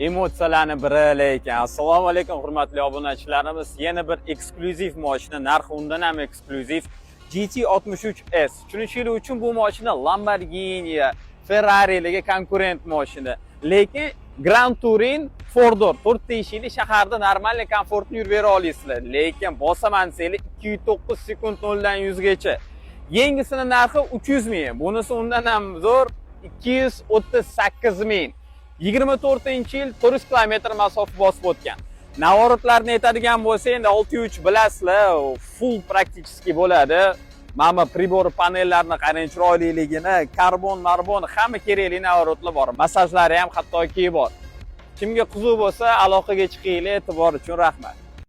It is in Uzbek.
Emotsiyalarni biri lekin. Assalomu alaykum, hurmatli obunachilarimiz. Yana bir eksklyuziv mashina, narxi undan ham eksklyuziv. GT63 S. Tushunishingiz uchun, bu mashina Lamborghini, Ferrari'larga konkurent mashina. Lekin Grand Touring 4 Door, to'rtta eshikli, shaharda нормальный, комфортно yurib bera olasizlar. Lekin bosaman desanglar, 2,9 sekund 0 dan 100 gacha. Yangisini narxi 300 ming. Bunisi undan ham zo'r, 238 ming. 24-yil, 400 kilometr masofa bosib o'tgan. Наворот larni aytadigan bo'lsa, endi 6.3 bilasizlar, full практически bo'ladi. Mana bu прибор panellarni qarang chiroyliligini, karbon, marbon, hamma kerakli наворот lar bor. Massajlari ham hattoki bor. Kimga qiziq bo'lsa, aloqaga chiqinglar, e'tibor uchun rahmat.